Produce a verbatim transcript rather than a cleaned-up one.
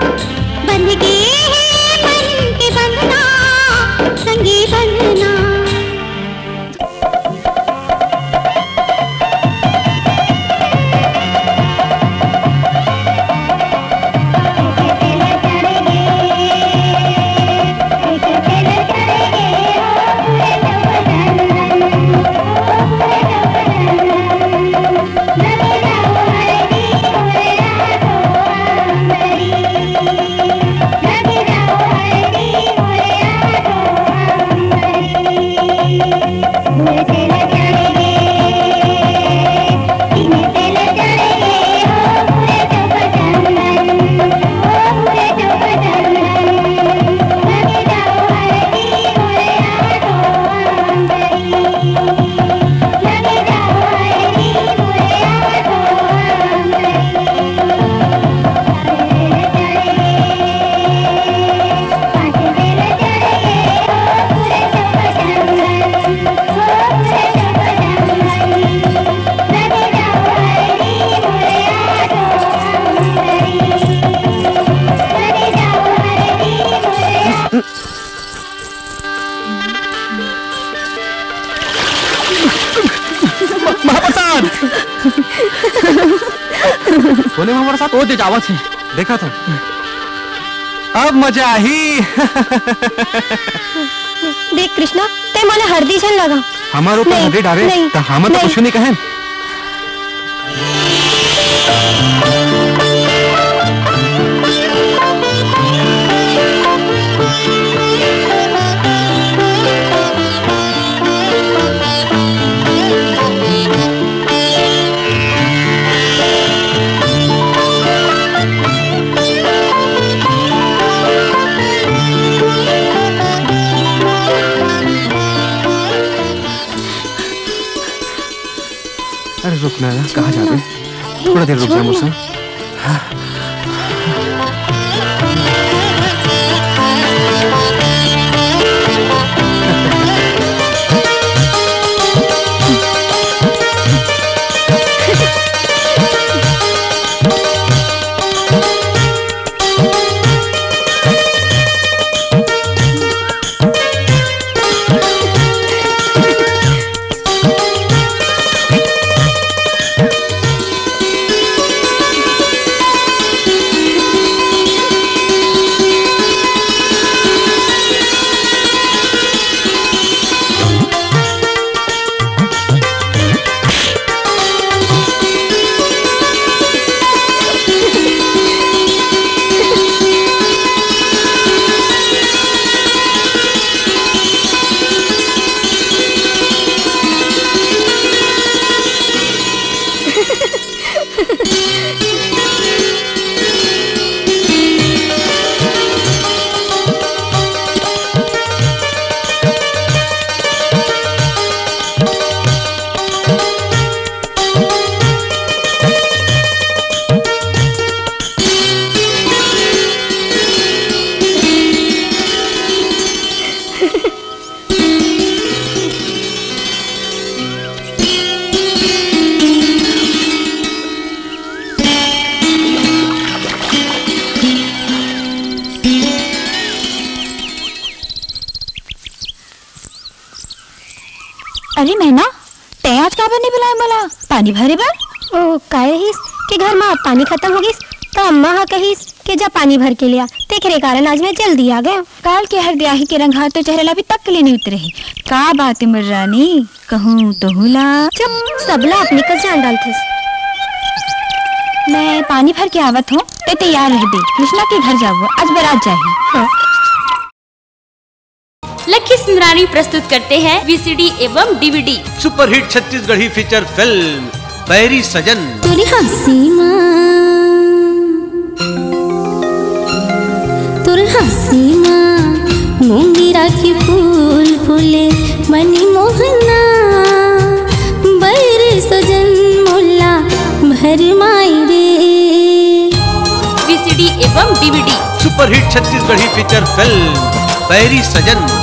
बंध गे हे मन के बंधना, संगी बंधना। महाप्रसाद। कोने में हमारे साथ ओ दे जावत हे, देखा था। अब मजा आही। देख कृष्णा, ते मोला हरदी झन लगा। हमारे ऊपर नहीं, हरदी डारे, नहीं, तो हम तो नहीं। कुछ नहीं कहें। अरे रुक ना, कहाँ जाबे? थोड़ा देर रुक जा मुझसे। अरे मैना, तैं आज काबर नइ बुलाए मोला पानी भरे बर? ओ, काय रहिस के घर म पानी खतम हो गिस, त अम्मा ह कहिस के जा पानी भर के ले आ, तेखरे कारण आज मैं जल्दी आ गया। काल के हरदियाही के रंग ह तो चेहरा ला अभी तक ले नइ उतरे हे। का बात हे मोर रानी, कहूँ तोहू ला? चुप, सबला अपने कस जान डालथस। मैं पानी भर के आवत हूँ, तैं तैयार रहिबे, कृष्णा के घर जाबो, आज बारात जाही। हाँ। लखी सुंदरानी प्रस्तुत करते हैं वीसीडी एवं DVD. Superhit Chhattisgarhi feature film बैरी सजन। तोर हँसी मा, तोर हँसी मा, मोंगरा के फूल फूले, मनी मोहना, बैरी सजन मोला भरमाए रे। वीसीडी एवं DVD. Superhit Chhattisgarhi feature film बैरी सजन।